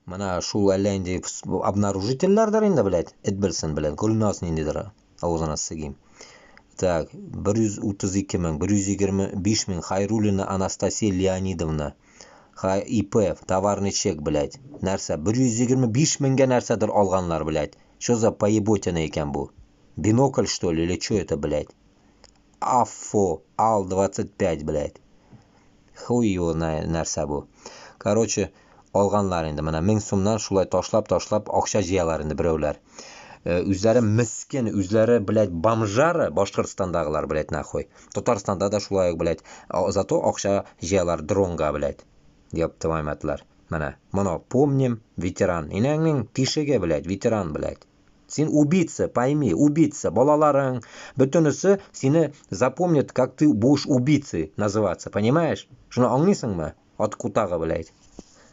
Менә шул әллә инде обнаружительләрдер инде, блядь, эт белсен, блядь, Гөлназ ниндидер, авызына сыгыйм. Так, 132 мең, 125 мең, Хайруллина Анастасия Леонидовна. ИП, товарный чек, блядь. Нәрсә, 125 меңгә нәрсәдер алганнар, блядь. Что за поеботина икән бу? Бинокль, что ли, или что это, блядь? Афо, Ал-25, блядь. Хуй его знает, нәрсә бу. Короче, алганнар инде менә 1000 сумнан шулай ташлап-ташлап акча җыялар инде берәүләр. Үзләре мескен, үзләре, блядь, бомжары Башкортстандагылар, блядь, нахуй. Татарстанда да шулай ук, блядь. Зато акча җыялар дронга, блядь. Ёб твою матьлар. Менә, моны помним, ветеран. Инәңнең тишеге, блядь, ветеран, блядь. Син убийца, пойми, убийца. Балаларың, бөтенесе сине запомнят, как ты будешь убийцей называться, понимаешь? Шуны аңлыйсыңмы? Ат кутагы, блядь.